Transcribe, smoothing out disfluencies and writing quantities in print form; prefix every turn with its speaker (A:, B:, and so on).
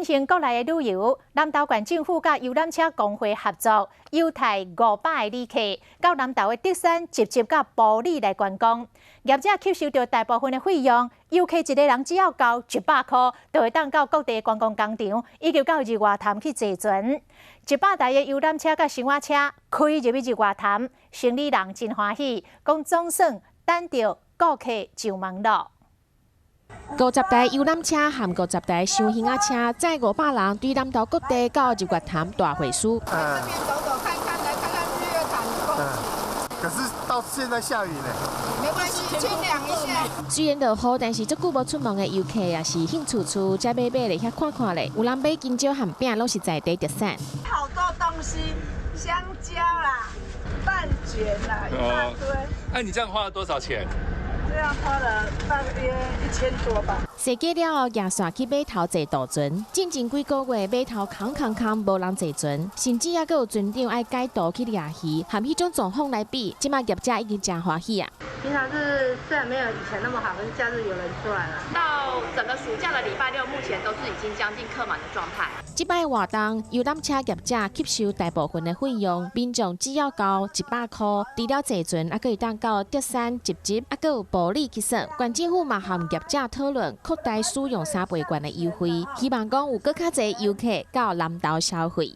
A: 振興國內的旅遊，南投縣政府佮遊覽車公會合作，優待500個旅客到南投的竹山、集集佮埔里來觀光。業者吸收著大部分的費用，遊客一个人只要交100箍，就會當到各地觀光工場以及到日月潭去坐船。100台的遊覽車佮小火車開入去日月潭，生理人真歡喜，講總算等著顧客上門囉。
B: 50台遊覽車和50台小型仔車，載500人對南投各地到日月潭大會師。
C: 這邊走走看看，來看看日月潭的風景。
D: 可是到現在下雨呢。
C: 沒關係，清涼一下。
B: 雖然落雨，但是足久無出門的遊客也是興趣趣，才買買咧遐看看咧。有人買香蕉餡餅，攏是在地特產。
C: 好多東西，香蕉啦，蛋捲啦，一大堆。
E: 哎，你這樣花了多少錢？
C: 這樣花了大約1000多吧。
B: 踅過了後，行線去碼頭坐渡船。進前幾個月碼頭空空空，無人坐船，甚至猶閣有船長愛改渡去掠魚。和彼種狀況來比，這馬業者已經誠歡喜啊。
F: 平常是雖然沒有以前那麼好，可是假日有人出來了。
G: 到整個暑假的禮拜六，目前都是已經將近客滿的狀態。
B: 這擺活動，遊覽車業者吸收大部分的費用，民眾只要交100箍，除了坐船，猶閣會當到竹山、集集，猶閣有埔里去耍。縣政府嘛和業者討論擴大使用三倍券的優惠，希望講有閣較濟遊客到南投消費。